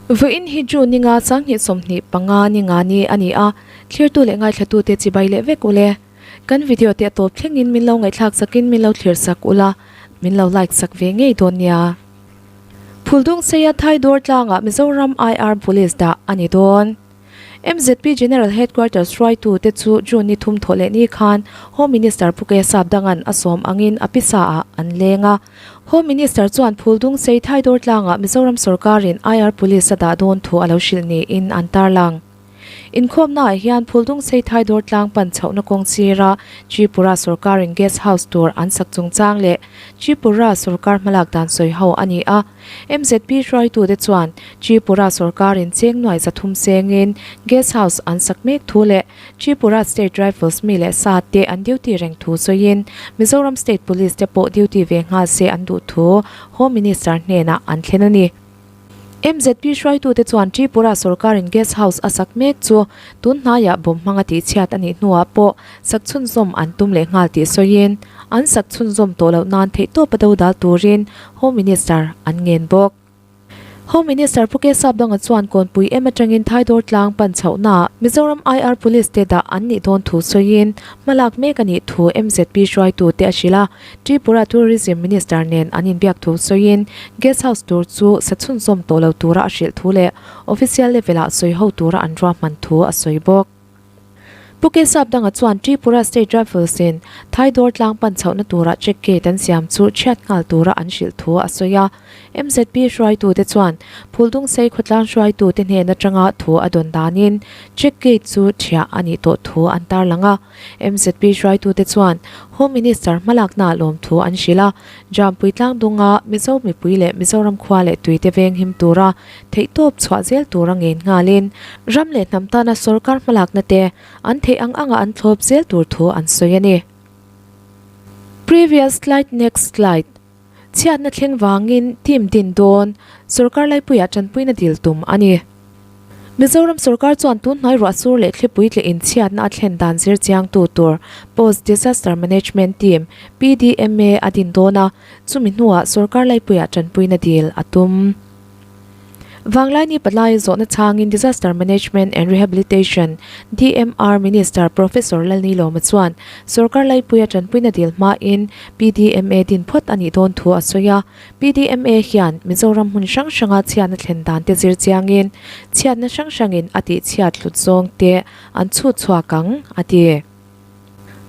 Vawiin hi June ninga 2025 ni nga ni a ni a, thlirtu leh ngaithlatute chibai leh vek ule. Kan video te a tawp thlengin min lo ngaihthlak sakin min lo thlir sak ula, min lo like sak ve ngei dawn nia. Phuldung Seia Thaidawr tlangah Mizoram IR Police dah a ni dawn. MZP General Headquarters hruaitu te chu June ni thum thawh leh ni khan Home Minister Pu Kei Sapdanga'n a sawm angin a pisa ah an leng a. Home Minister chuan Phuldung Sei Thaidawr tlangah Mizoram sawrkarin IR Police a dah dawn thu a lo hrilh niin an tarlang. Inkhawmnaah hian Phuldung Sei Thaidawr tlang pan chhohna kawng sira Tripura sawrkarin Guest House tur an sak chungchang leh Tripura sawrkar hmalak dan sawi ho a ni a. MZP hruaitute chuan Tripura sawrkarin cheng nuai 300 sengin Guest House an sak mek thu leh Tripura State Rifles mi leh sa te an duty reng thu sawiin Mizoram State Police te pawh duty ve nghal se an duh thu Home Minister hnenah an thlen a ni. MZP hruaitute chuan Tripura sawrkarin Guest House a sak mek chu tun hnaiah bawm hmanga tihchhiat a nih hnuah pawh sak chhunzawm an tum leh nghal tih sawiin an sak chhunzawm tawh loh nan theihtawp a dodal turin Home Minister an ngen bawk. Home Minister Pu Kesap Danga chuan Kawnpui em atangin Thaidawr tlang pan chhohnaah Mizoram IR Police te dah an nih dawn thu sawiin hmalak mek a nih thu MZP hruaitute a hrilh a, Tripura Tourism Minister nen an inbiak thu sawiin Guest House tur chu sa chhunzawm tawh lo tura a hrilh thu leh Official level ah sawi ho tura an ruahman thu a sawi bawk. Pu Kesap Danga chuan Tripura State Rifles in Thaidawr tlang pan chhohna tura check gate an siam chu chhiat nghal tura an hrilh thu a sawi a. MZP hruaitute chuan Phuldungsei khawtlang hruaitute hnen atanga thu a dawn danin check gate chu thiah a nih tawh thu an tarlang a. MZP hruaitute chuan Home Minister hmalakna lawmthu an hrilh a, Jampui tlangdunga Mizo mipui leh Mizoram khua leh tuite venghim tura theihtawp chhuah zel tura ngen nghalin ram leh hnam tana sorkar hmalakna te an theih ang anga an thlawp zel tur thu an sawi a ni. Previous slide Next slide Chhiatna thleng vangin team din dawn sorkar laipuiah tanpuina dil tum a ni. Mizoram sorkar chuan tun hnai ruahsur leh thlipui tle inchhiatna a thlen dan zir chiangtu tur Post Disaster Management Team, PDMA, a din dawn a, chumi hnuah sorkar laipuiah tanpuina dil a tum. Vanglaini palai zawhna chhangin Disaster Management and Rehabilitation, DMR, Minister Professor Lalnilawma chuan sorkar laipuia tanpuina dil hmain PDMA din phawt a nih dawn thu a sawi a. PDMA hian Mizoram hmun hrang hranga chhiatna thlen dan te zir chiangin chhiatna hrang hrangin a tihchhiat hlut zawng te an chhut chhuak ang, a ti.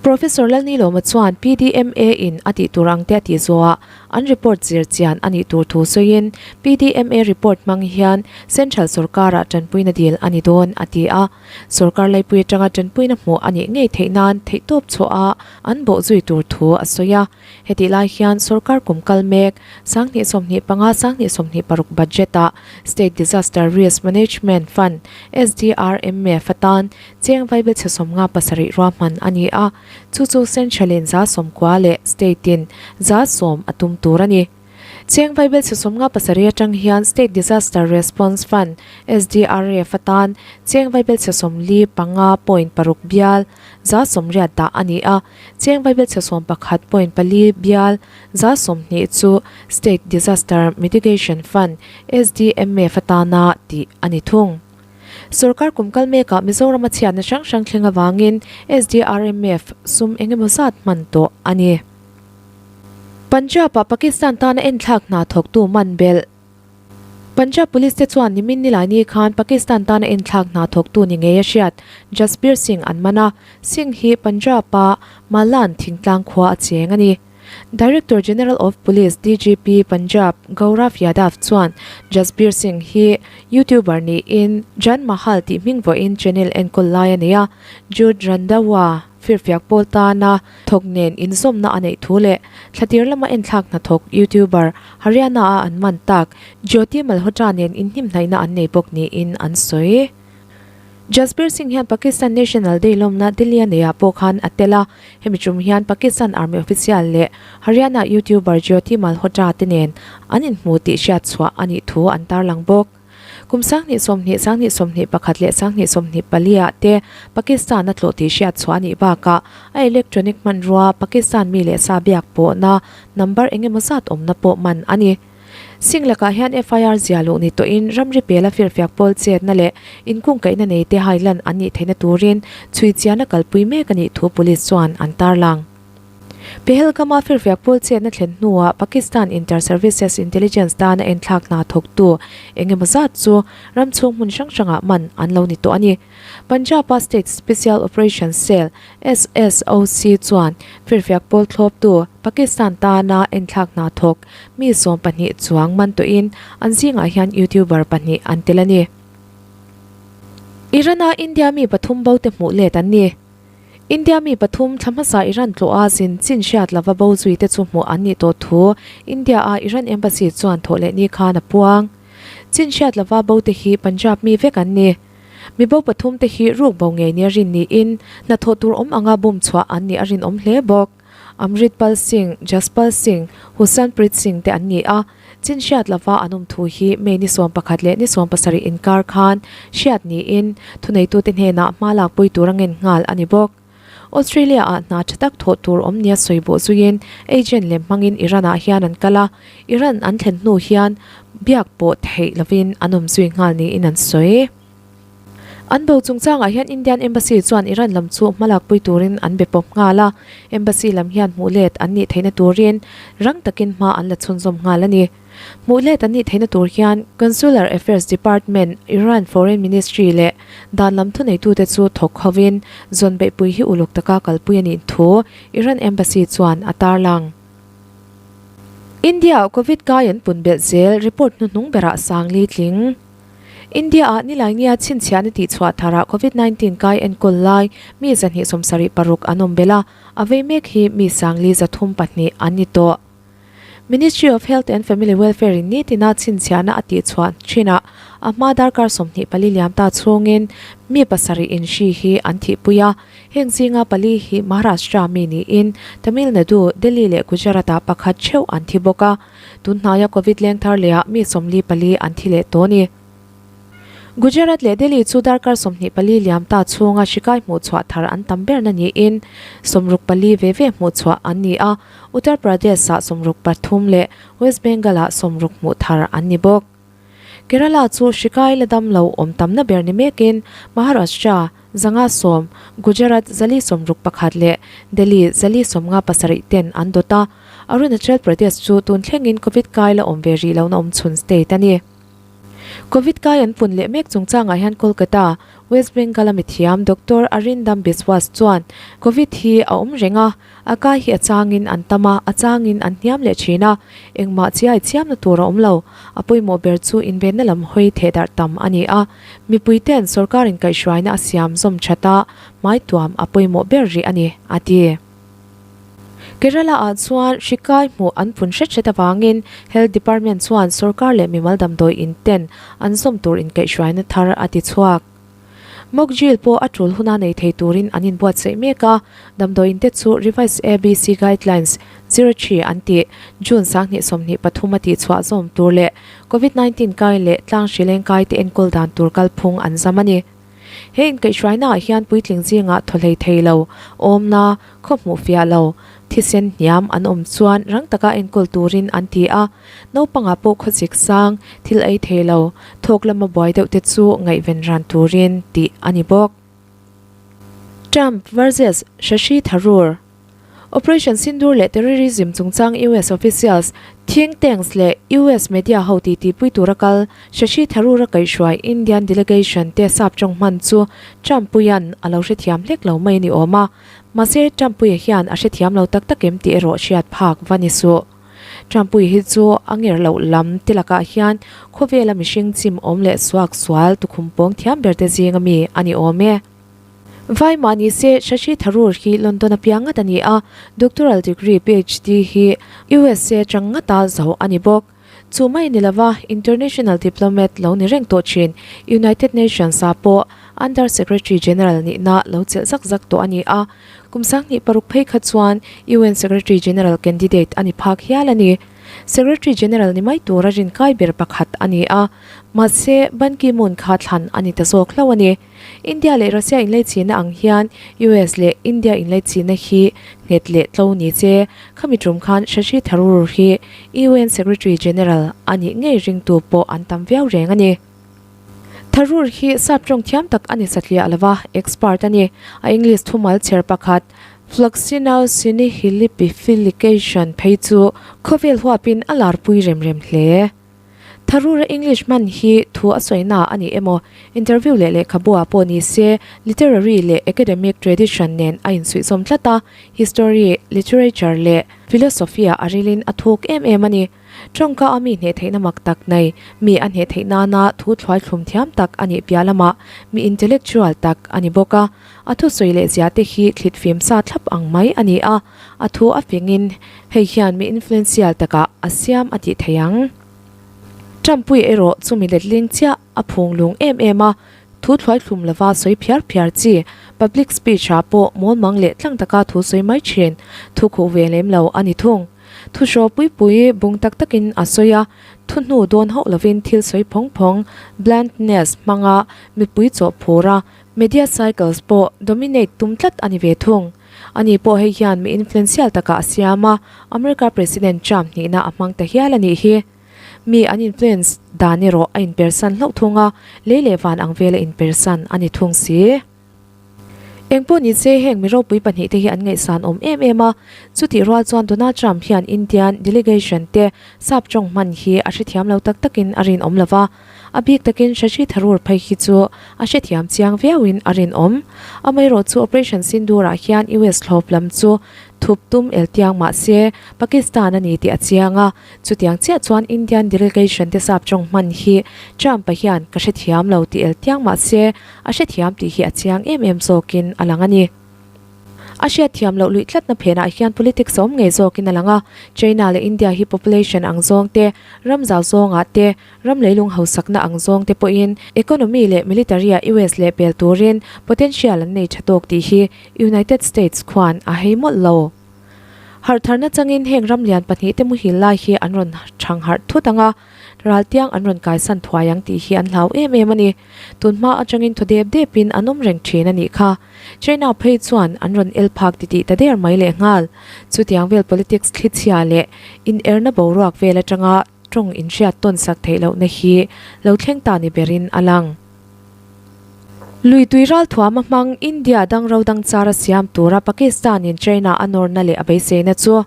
Professor Lalnilawma chuan PDMA in a tih tur ang te a tih zawhah an report zir chian a nih tur thu sawiin PDMA report hmang hian Central sawrkarah tanpuina dil a ni dawn a ti a. Sawrkar laipui atanga tanpuina hmuh a nih ngei theih nan theihtawp chhuaha an bawh zui tur thu a sawi a. Hetih lai hian sawrkar kum kal mek 2025 2026 budget-ah State Disaster Risk Management Fund, SDRMF, atan Cheng vaibelchhe 57 ruahman a ni a, chu chu Central-in 90% leh State-in 10% a tum tur a ni. Cheng vaibelchhe 57 atang hian State Disaster Response Fund, SDRF, atan cheng vaibelchhe 45 point paruk bial 80% dah a ni a, cheng vaibelchhe 11 point pali bial 20% chu State Disaster Mitigation Fund, SDMF, atana tih a ni thung. Sorkar kum kal mekah Mizoram a chhiatna hrang hrang thleng avangin SDRMF sum eng emaw zat hman tawh a ni. Punjab-ah Pakistan tana enthlak hna thawktu man belh. Punjab Police te chuan nimin nilaini khan Pakistan tana enthlak hna thawktu ni ngei a hriat Jasbir Singh an man a, Singh hi Punjab-a Malan thingtlang khua a cheng a ni. Director General of Police, DGP, Punjab, Gaurav Yadav chuan Jasbir Singh hi YouTuber niin Jan Mahal tih hming vawiin channel enkawl lai a nei a, Jude Randhawa firfiak pawl tana thawk nen inzawmna a neih thu leh thlatir lama enthlak hnathawk YouTuber Haryana-a an man tak Jyoti Malhotra nen inhnimhnaihna an nei bawk niin an sawi. Jasbir Singh hian Pakistan National Day lawmna Delhi a neihah pawh khan a tel a, hemi tum hian Pakistan Army official leh Haryana YouTuber Jyoti Malhotra te nen an inhmu tih hriat chhuah a nih thu an tarlang bawk. Kum 2020, 2021 leh 2024 ah te Pakistan a tlawh tih hriat chhuah a nih bakah a electronic hmanrua Pakistan mi leh sa biak pawhna number engemaw zat awmna pawh man a ni. Singh lakah hian FIR ziah luh ni tawhin ramri pela firfiak pawl chetna leh inkungkaihna nei te hailan an nih theihna turin chhui chiahna kalpui mek a nih thu police chuan an tarlang. Pahalgam-a firfiak pawl chetna thlen hnuah Pakistan Inter-Services Intelligence tana enthlak hna thawktu eng emaw zat chu ram chhung hmun hrang hrangah man an lo ni tawh a ni. Punjab-a State Special Operations Cell, SSOC, chuan firfiak pawl thlawptu Pakistan tana enthlak hna thawk mi 12 chuang man tawhin an zingah hian YouTuber pahnih an tel a ni. Iran-a India mi pathum bo te hmuh let an ni. India mi pathum thla hmasa Iran tlawha zin chin hriat lova bo zui te chu hmuh an nih tawh thu India-a Iran Embassy chuan thawh leh ni khan a puang. Chin hriat lova bo te hi Punjab mi vek an ni. Mi bo pathum te hi ruk bo ngei nia rin niin hnathawh tur awm anga bum chhuah an nih a rinawm hle bawk. Amritpal Singh, Jaspal Singh, Husanpreet Singh te an ni a. Chin hriat lova an awm thu hi May ni 11 leh ni 17 inkar khan hriat niin thuneitute hnenah hma lakpui tur a ngen nghal a ni bawk. Australia-ah hna tha tak thawh tur awm nia sawi bawh zuiin agent lem hmangin Iran-ah hian an kal a, Iran an thlen hnu hian biak pawh theih lovin an awm zui nghal niin an sawi. An bo chungchangah hian Indian Embassy chuan Iran lam chu hma lakpui turin an be pawp nghal a, Embassy lam hian hmuh let an nih theihna turin rang takin hma an la chhunzawm nghal a ni. Hmuh let an nih theihna tur hian Consular Affairs Department, Iran Foreign Ministry leh dan lam thuneitute chu thawk hovin zawn beihpui hi uluk taka kalpui a nih thu Iran Embassy chuan a tarlang. India-ah Covid kai an pun belh zel report hnuhnung berah Sangli tling. India-ah Nilainiah chhinchhiahna tihchhuah tharah Covid 19 kai enkawl lai mi 276 an awm belh a, a vei mek hi mi 4 302 an ni tawh. Ministry of Health and Family Welfare in nitina chhinchhiahna a tihchhuah thinah a hma darkar 24 liam ta chhungin mi pasarih inhri hi an thihpui a, heng zinga pali hi Maharashtra mi niin Tamil Nadu, Delhi leh Gujarat-ah pakhat theuh an thi bawk a. Tunhnaia Covid leng thar lehah mi 44 an thi leh tawh a ni. Gujarat leh Delhi chu darkar 24 liam ta chhunga hrikai hmuhchhuah thar an tam berna niin 64 ve ve hmuhchhuah an ni a, Uttar Pradesh-ah 63 leh West Bengal-ah 60 hmuh thar an ni bawk. Kerala chu hrikai la dam lo awm tamna ber ni mekin Maharashtra, 110, Gujarat 461 leh Delhi 457 ten an dawt a, Arunachal Pradesh chu tun thlengin Covid kai la awm ve rih lohna awm chhun state a ni. Covid kai an pun leh mek chungchangah hian Kolkata, West Bengal-a mithiam Doctor Arindam Biswas chuan Covid hi a awm reng a, A kai hi a changin an tam a, a changin an hniam leh thin a, engmah chiai chiamna tur a awm lo. A pawimawh ber chu invenna lam hawi thehdarh tam a ni a, mipuite'n sorkarin kaihhruaina a siam zawm that a, hmaituam a pawimawh ber rih a ni, a ti. Kerala-ah chuan hri kai hmuh an pun hret hret avangin Health Department chuan sorkar leh mimal damdawi in ten an zawm tur inkaihhruaina thar a ti chhuak. Mock drill pawh a tul huna nei thei turin an inbuatsaih mek a, damdawiin te chu Revised ABC Guidelines 03 an tih June 2023 a tihchhuah zawm tur leh Covid 19 kai leh tlang hri leng kai te enkawl dan tur kalphung an zam a ni. He inkaihhruainaah hian puitling zingah thaw hlei thei lo, awmna, khaw hmuh fiah lo, thisen hniam an awm chuan rang taka enkawl turin an ti a, Naupangah pawh khawchik sang, thil ei thei lo, thawk lama buai deuh te chu ngaihven ran turin tih a ni bawk. Trump vs Shashi Tharoor, Operation Sindoor leh terrorism chungchang US officials, think tanks leh US media ho titi pui tura kal Shashi Tharoor a kaihhruai Indian delegation te sap tawng hman chu Trump puian a lo hrethiam hlek lo mai a ni awm a. Mahse Trump puia hian a hrethiam lo tak tak em tih erawh hriat phak va ni suh. Trumpui hi chu a nger loh lam te lakah hian khawvela mihring chim awm leh suak sual tukhum pawng thiam ber te zinga mi a ni awm e. Vai mah ni se Shashi Tharoor hi London a piang ngat a ni a, doctoral degree PhD hi USA atang ngata zo a ni bawk. Chu mai ni lova international diplomat lo ni reng tawh thin United Nations ah pawh Under Secretary General nihna lo chelh zak zak tawh a ni a, Kum 26 phei kha chuan UN Secretary General candidate a ni phak hial a ni. Secretary General ni mai tura rinkai ber pakhat a ni a, mahse Ban Ki-moon kha thlan a ni ta zawk hlauh a ni. India leh Russia inleichihna ang hian US leh India inleichihna hi nghet leh tlo ni che. Khami tum khan Shashi Tharoor hi. UN Secretary General a nih ngei ringtu pawh an tam viau reng a ni. Tharoor hi sap tawng thiam tak a ni satliah lo va, expert a ni. A English thumal chher pakhat, Floccinaucinihilipifilication phei chu khawvel huapin a larpui rem rem hle. Tharoor-a English hman hi thu a sawina a ni emaw, interview leh lehkhabu ah pawh ni se, literary leh academic tradition nen a insuihzawm tlat a, history, literature leh philosophy-ah a rilin a thuk em em a ni. Tawngka a mi hneh theihna mak tak nei, mi a hneh theih nana thu thluai thlum thiam tak a nih piah lamah mi intellectual tak a ni bawk a. A thusawi leh zia te hi thlit fim sa thlap ang mai a ni a, a thu a fingin hei hian mi influential takah a siam a tih thei ang. Trumpui erawh chumi letling chiah a phung lung em em a, thu thluai thlum lova sawi phiar phiar chi, public speech ah pawh mawlmang leh tlang taka thu sawi mai thin, thu khuh ve lem lo a ni thung. Thu hraw pui pui bung tak takin a sawi a, thu hnu dawn hauh lovin thil sawi phawng phawng, bluntness, hmanga mipui chawh phur a, media cycles pawh dominate tum tlat a ni ve thung. Ani pawh hei hian mi influential takah a siam a, America President Trump hnihna a hmang ta hial a nih hi. Mi an influence dan erawh a inpersan hlauh thung a, lei leh van ang vela inpersan a ni thung si. Engpawh ni se heng mi ropui pahnihte hi an ngaihsan awm em em a, chutih rual chuan Donald Trump hian Indian delegation te sap tawng hman hi a hrethiam lo tak takin a rinawm lo va, a bik takin Shashi Tharoor phei hi chu a hrethiam chiang viauin a rinawm. Amaherawh chu Operation Sindoor ah hian US thlawp lam chu thup tum el tiang mah se Pakistan a ni tih a chiang a, Chutiang chiah chuan Indian delegation te sap tawng hman hi Trump-a hian ka hrethiam lo tih el tiang mah se a hrethiam tih hi a chiang em em zawkin a lang a ni. A hriatthiam loh luih tlatna phenah hian politics a awm ngei zawkin a lang a, China leh India hi population ang zawng te, ram zau zawngah te, ram leilung hausakna ang zawng te pawhin economy leh military-ah US leh pel turin potential an nei tha tawk tih hi United States khuan a hei mawlh lo. Harh tharna changin heng ram lian pahnihte muhil lai hi an rawn chhang harh thut ang a, raltiang an rawn kaisan thuai ang tih hi an hlau em em a ni. Tun hma atangin thaw dep depin an awm reng thin a nih kha. China phei chuan an rawn el phak titih ta der mai lehnghal. Chutiang vel politics thlichhia leh inerna boruak vel atanga tawng inhriat tawn sak theih lohna hi lo thleng ta ni berin a lang. Lui tui ral thuam a hmang India dang ro dang char a siam tura Pakistan in China a nawrna leh a beiseina chu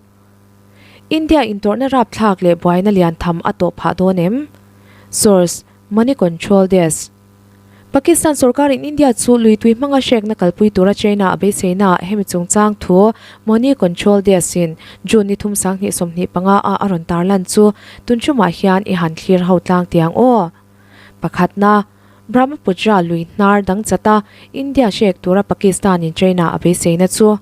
India intawrhna rapthlak leh buaina lian tham a tawh phah dawn em? Source, Money Control Desk. Pakistan sorkar in India chu lui tui hmanga hrekna kalpui tura China a beiseina ah hemi chungchang thu Money Control Desk in June ni thum 2025 a a rawn tarlan chu tun ṭumah hian i han thlir ho tlang tiang aw. Pakhatna, Brahmaputra lui hnar dang chata India hrek tura Pakistan in China a beiseina chu.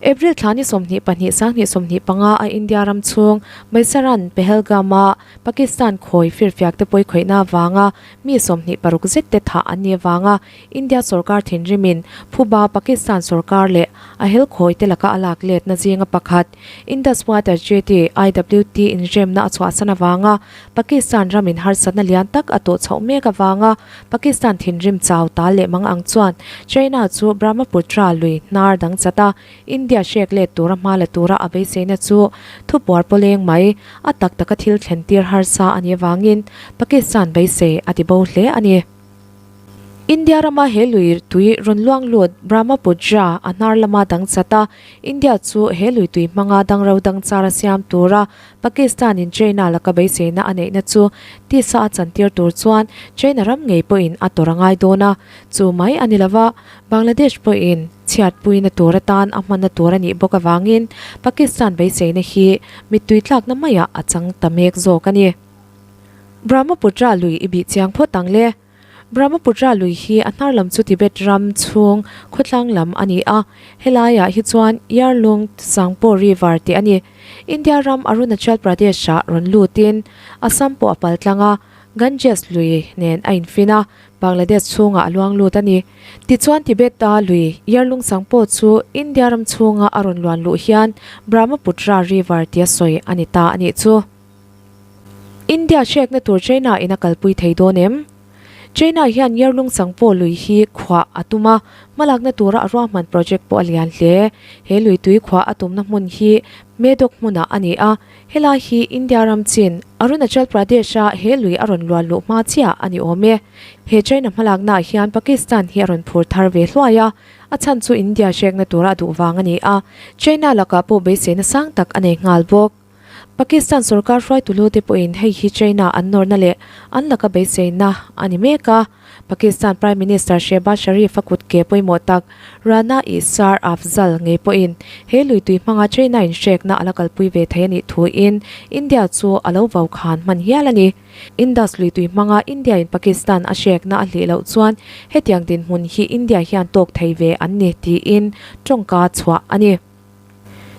April thla ni 22 2025 a India ram chhung Baisaran, Pahalgam a Pakistan khawi firfiak te pawi khawihna avanga mi 26 zet te thah an nih avanga India sorkar thinrimin phuba Pakistan sorkar leh a hel khawi te laka a lak letna zinga pakhat Indus Water Treaty, IWT, inremna a chhuahsan avanga Pakistan ramin harsatna lian tak a tawh chhoh mek avanga Pakistan thinrim chau tal leh mang ang chuan China chu Brahmaputra lui hnar dang chat a, India hrek let tura hma la tura a beiseina chu thupuar pawleng mai a tak taka thil thlen tir harsa a nih avangin Pakistan beisei a ti bo hle a ni. India rama he lui tui rawn luang lut Brahmaputra a hnar lama dang chat a, India chu he lui tui hmanga dangro dang char a siam tura Pakistan in China laka beiseina a neihna chu tisa a chantir tur chuan China ram ngei pawhin a tawrh a ngai dawn a, chu mai a ni lova, Bangladesh pawhin chhiatpuina tur atan a hmanna tur a nih bawk avangin Pakistan beiseina hi mittui tlakna maiah a chang ta mek zawk a ni. Brahmaputra lui i bih chiang phawt ang le. Brahmaputra lui hi a hnar lam chu Tibet ram chhung khawtlang lam a ni a, helaiah hi chuan Yarlung Tsangpo River tih a ni. India ram Arunachal Pradesh-ah rawn lutin Assam pawh a pal tlang a, Ganges lui nen a infin a, Bangladesh chhungah a luang lut a ni. Tichuan Tibet-a lui Yarlung Tsangpo chu India ram chhunga a rawn luan luh hian Brahmaputra River tia sawi a ni ta a nih chu. India hrekna tur China in a kalpui thei dawn em? China hian Yarlung Tsangpo lui hi khuah a tum a, hmalakna tura a ruahman project pawh a lian hle. He lui tui khuah a tumna hmun hi Medog hmunah a ni a, helai hi India ram chin Arunachal Pradesh-a he lui a rawn luan luh hma chiah a ni awm e. He China hmalaknaah hian Pakistan hi a rawn phur thar ve hluai a, a chhan chu India hrekna tura a duh vang a ni a, China lakah pawh beiseina sang tak a nei nghal bawk. Pakistan sorkar hruaitu lu te pawhin hei hi China an nawrna leh an laka beiseina a ni mek a. Pakistan Prime Minister Shehbaz Sharif-a kut ke pawimawh tak Rana Isar Afzal ngei pawhin he lui tui hmanga China in hrekna a la kalpui ve thei a nih thuin India chu a lo vau khan hman hial a ni. Indus lui tui hmanga India in Pakistan a hrekna a hlih loh chuan hetiang dinhmun hi India hian tawk thei ve an ni tiin tawngka chhuah a ni.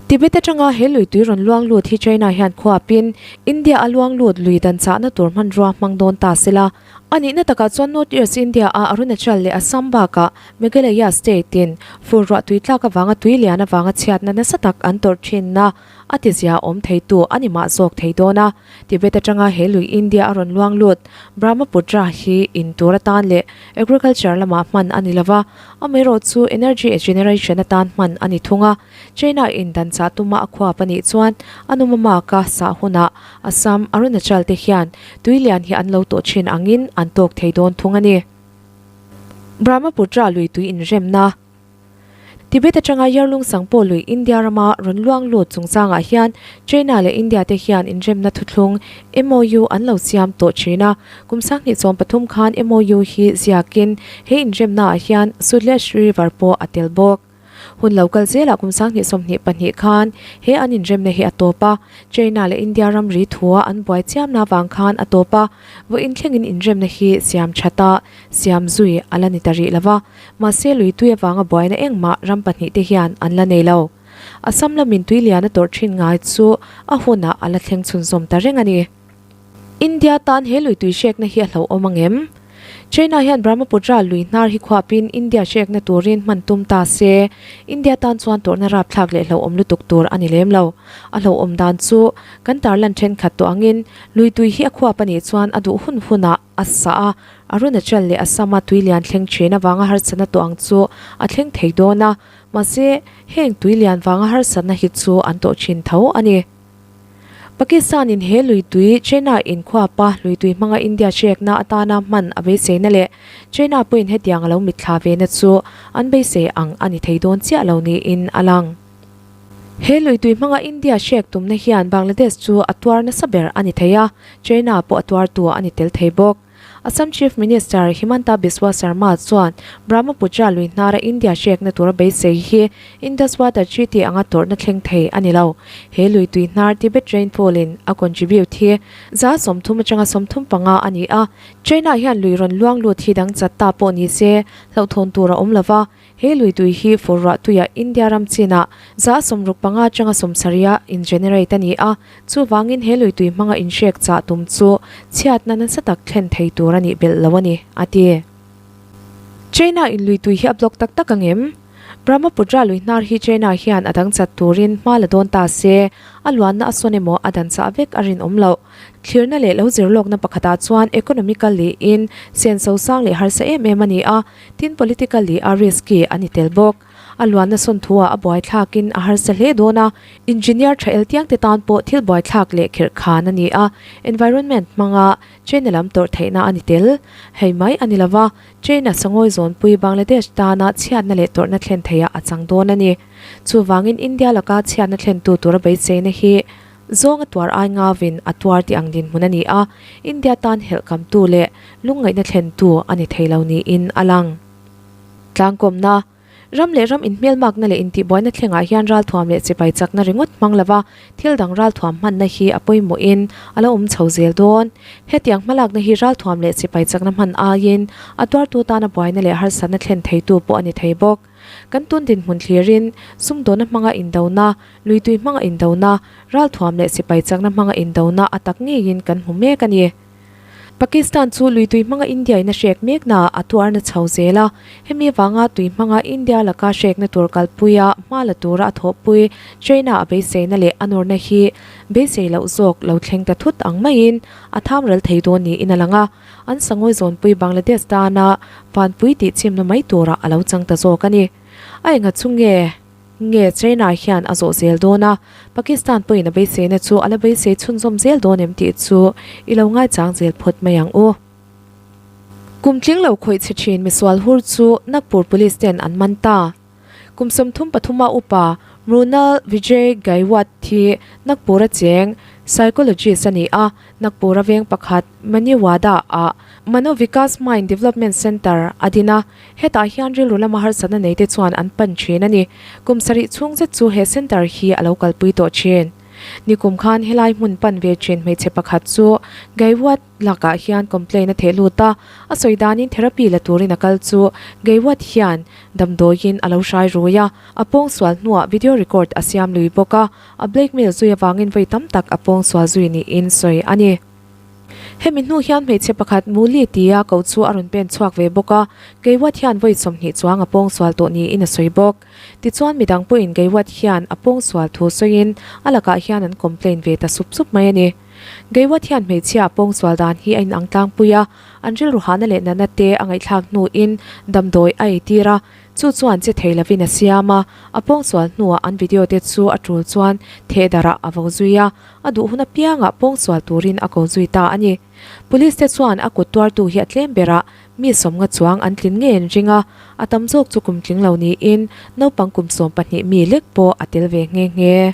Tibet atanga he lui tui rawn luang lut hi China hian khuapin India a luang lut lui dan chahna tur hmanrua hmang dawn ta sela. A nihna takah chuan North East India a Arunachal leh Assam bakah Meghalaya state in fur ruah tui tlak avanga tui lian avanga chhiatna nasa tak an tawrh thinna a tizia awm theitu a ni mah zawk thei dawn a. Tibet atanga he lui India a rawn luang lut Brahmaputra hi in tur atan leh Agriculture lamah hman a ni lova, amaherawh chu energy generation atan hman a ni thung a. China in dan chah tuma a khuap a nih chuan a numa maka sah hunah Assam, Arunachal te hian tui lian hi an lo tawh thin angin an tawk thei dawn thung a ni. Brahmaputra lui tui inremna. Tibet atanga Yarlung Tsangpo lui India rama rawn luang lut chungchangah hian China leh India te hian inremna thuthlung, MOU, an lo siam tawh thin a. Kum sanghnih 13 khan MOU hi ziakin he inremnaah hian Sutlej River pawh a tel bawk. Hun lo kal zelah kum sanghnih 22 khan he an inremna hi a tawp a, China leh India ramri thua an buai chiamna avang khan a tawp a, vawiin thlengin inremna hi siam that a, siam zui a la ni ta rih lo va. Mahse lui tui avanga buaina engmah ram pahnihte hian an la nei lo. Assam lamin tui lian a tawrh thin ngai chu a hunah a la thleng chhunzawm ta reng a ni. India tan he lui tui hrekna hi a hlauhawm ang em? China hian Brahmaputra lui hnar hi khuapin India hrekna turin hman tum ta se, India tan chuan tawrhna rapthlak leh hlauhawm lutuk tur a ni lem lo. A hlauhawm dan chu kan tarlan thenkhat tawh angin lui tui hi a khuap a nih chuan a duh hun hunah a sah a, Arunachal leh Assam-a tui lian thleng thin avanga harsatna tawh ang chu a thleng thei dawn a, mahse, heng tui lian vanga harsatna hi chu an tawh thin tho a ni. Pakistan-in he lui tui China inkhuapa lui tui hmanga India hrekna atana hman a beiseina leh China pawhin hetiang a lo mitthla vena chu an beisei ang a ni thei dawn chiah lo niin a lang. He lui tui hmanga India hrek tumna hian Bangladesh chu a tuar nasa ber a ni thei a, China pawh a tuartu a ni tel thei bawk. Assam Chief Minister Himanta Biswa Sarma chuan Brahmaputra lui hnara India hrekna tura beisei hi Indus Water Treaty anga tawrhna thleng thei a ni lo. He lui tui hnar Tibet rainfall in a contribute hi 30 atanga 35 a ni a, China hian lui rawn luang lut hi dang chat ta pawh ni se hlauhthawn tur a awm lova, He lui tui hi fur ruah tuiah India ram chinah 65 atanga 70 in generate a ni a, chuvangin he lui tui hmanga inhrek chah tum chu chhiatna nasa tak thlen thei tur a nih belh lo a ni, a ti. China in lui tui hi a block tak tak ang em? Brahmaputra lui hnar hi China hian a dang chat turin hma la dawn ta se, a luanna a sawn emaw a dan chah vek a rinawm loh. Thlirna leh lo zirlawkna pakhatah chuan economically in senso sang leh harsa em em a ni a, Tin, politically a risky a ni tel bawk. A luanna sawn thuah a buaithlakin a harsa hle dawn a, engineer tha el tiangte tan pawh thil buaithlak leh khirh khan a ni a, environment hmanga China lam tawrh theihna a ni tel. Hei mai a ni lova, China sangawi zawnpui Bangladesh tana chhiatna leh tawrhna thlen theiah a chang dawn a ni. Chuvangin India laka chhiatna thlentu tura beiseina hi Zawng a tuar ai ngavin a tuar tih ang dinhmun a ni a, India tan helh kamtu leh lungngaihna thlentu a ni thei lo niin a lang. Tlangkawmna, Ram leh ram inhmelmakna leh intihbuaina thlengah hian ralthuam leh chipai chakna ringawt hmang lova thil dang ralthuam hmanna hi a pawimawhin a lo awm chho zel dawn. Hetiang hmalakna hi ralthuam leh chipai chakna hman aiin a tuartu tana buaina leh harsatna thlen theitu pawh a ni thei bawk. Kan tun dinhmun thlirin sumdawna hmanga indona, Luitui hmanga indona, ralthuam leh sipai chakna hmanga indona a tak ngeiin kan hmu mek a ni. Pakistan chu lui tui hmanga India in a hrek mekna a tuarna chho zel a, hemi avanga tui hmanga India laka hrekna tur kalpuia hma la tura a thawhpui China a beiseina leh a nawrna hi beisei loh zawk lo thleng ta thut ang maiin a thamral thei dawn niin a lang a, an sangawi zawnpui Bangladesh tana vanpui tihchimna mai turah a lo chang ta zawk a ni. A enga chu nge? Nge China hian a zawh zel dawn a, Pakistan pawhin a beiseina chu a la beisei chhunzawm zel dawn em tih chu i lo ngaichang zel phawt mai ang u. Kum tling lo khawih chhe thin misual hur chu Nagpur Police ten an man ta. Kum 33 a upa Mrunal Vijay Gaiwat hi Nagpur-a cheng psychologist a ni a, Nagpur-a veng pakhat Maniwada-ah Manovikas Mind Development Centre a din a, Hetah hian rilru lama harsatna neite chuan an pan thin a ni. Kum sarih chhung zet chu he centre hi a lo kalpui tawh thin. Nikum khan helai hmun pan ve thin hmeichhe pakhat chu Gaiwat lakah hian complaint a theh lut a, a sawi danin therapy la turin a kal chu Gaiwat hian damdawiin a lo hrai rui a, a pawngsual hnuah video record a siam lui bawk a, a blackmail zui avangin vawi tam tak a pawngsual zui niin sawi a ni. Hemi hnu hian hmeichhe pakhat Muli tia ko chu a rawn pen chhuak ve bawk a, Gaiwat hian vawi 20 chuang a pawngsual tawh niin a sawi bawk. Tichuan midang pawhin Gaiwat hian a pawngsual thu sawiin a lakah hian an complain ve ta sup sup mai a ni. Gaiwat hian hmeichhia a pawngsual dan hi a inang tlangpui a, an rilru hahna leh natna te a ngaihthlak hnuin damdawi a eitir a, chu chuan che thei lovin a siam a, a pawngsual hnuah an video te chu a tul chuan thehdarh ah a vo zui a. A duh hun apiangah pawngsual turin a ko zui ta a ni. Police te chuan a kut tuartu hi a tlem berah mi sawmnga chuang an tlin ngei an ring a, a tam zawk chu kum tling lo niin naupang kum 12 mi lek pawh a tel ve nghe nghe.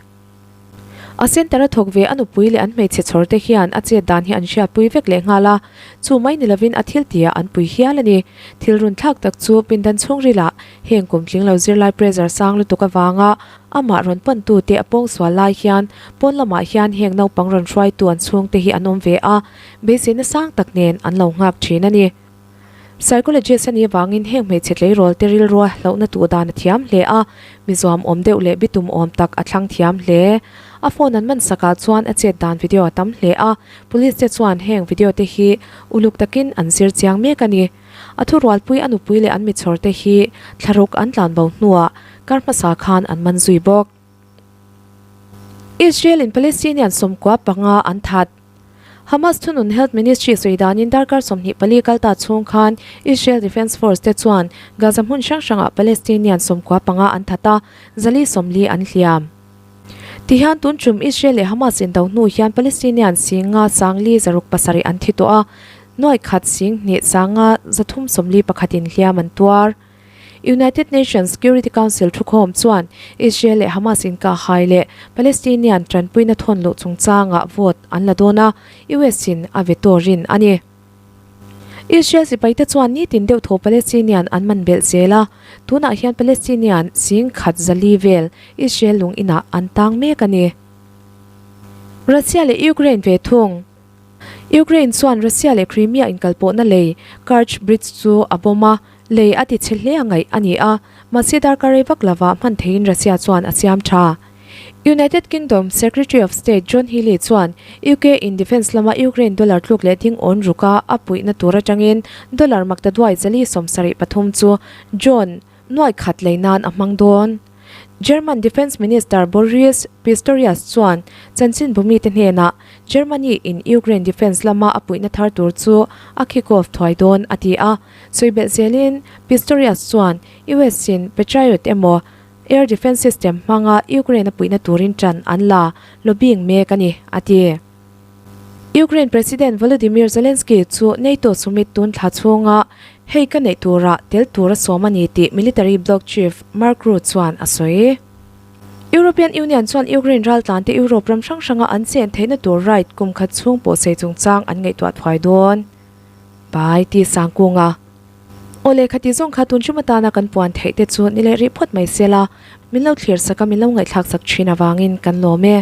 A centre a thawk ve a nupui leh an hmeichhe chhawr te hian a chet dan hi an hriatpui vek leh nghal a, chu mai ni lovin a thil tihah an pui hial a ni. Thil runthlak tak chu pindan chhungrilah heng kum tling lo zirlai pressure sang lutuk avanga Amah rawn pantute a pawngsual lai hian pawn lamah hian heng naupang rawn hruaitu an chhungte hi an awm ve a, beiseina sang tak nen an lo nghak thin a ni. Psychologist a nih avangin heng hmeichhe tleirawl te rilrua hlauhna tuh dan a thiam hle a, mi zuam awm deuh leh bitum awm tak a thlang thiam hle. A phone an man sakah chuan a chet dan video a tam hle a, police te chuan heng video te hi uluk takin an zir chiang mek a ni. A thurualpui a nupui leh an michhawr te hi thlaruk an tlanbo hnuah kar hmasa khan an man zui bawk. Israel in Palestinian 95 an that. Hamas thunun Health Ministry sawi danin darkar 24 kal ta chhung khan Israel Defence Force te chuan Gaza hmun hrang hrangah Palestinian 95 an that a, 440 an hliam. Tihian tun tum Israel leh Hamas indo hnu hian Palestinian singa 4,607 an thi tawh a, nuai khat 2 sanga 341 in hliam an tuar. United Nations Security Council thukhawm chuan Israel leh Hamas inkahhai leh Palestinian tanpuina thawn luh chungchangah vote an la dawn a, US in a veto rin a ni. Israel sipaite chuan nitin deuh thaw Palestinian an man belh zel a, tunah hian Palestinian 4,000 vel Israel lung inah an tang mek a ni. Russia leh Ukraine ve thung. Ukraine chuan Russia leh Crimea inkalpawhna lei Kerch Bridge chu a bomb a, lei a ti chhe hle a ngaih a ni a, mahse darkar rei vak lovah hman theiin Russia chuan a siam tha. United Kingdom Secretary of State John Healey chuan UK in defence lama Ukraine dollar tluk leh ding awn ruka a puihna tur atangin dollar maktaduai 473 chu drone nuai khat lei nan a hmang dawn. German Defence Minister Boris Pistorius chuan chanchinbu mite hnenah Germany in Ukraine defence lama a puihna thar tur chu a kick off thuai dawn a ti a. Sawi belh zelin Pistorius chuan US in Patriot emaw Air Defence System hmanga Ukraine a puihna turin ṭan an la lobbying mek a ni, a ti. Ukraine President Volodymyr Zelensky chu NATO summit tun thla chhunga hei ka neih turah tel tur a sawm a ni tih military bloc chief Mark Rutte chuan a sawi. European Union chuan Ukraine raltlante Europe ram hrang hranga an chen theihna tur right kum khat chhung pawhsei chungchang an ngaihtuah thuai dawn. Pai ti Sangkunga. Aw lehkha ti zawng kha tun hrim atana kan puan theih te chu ni leh rih phawt mai se la, min lo thlir sak a min lo ngaihthlak sak thin avangin kan lawm e.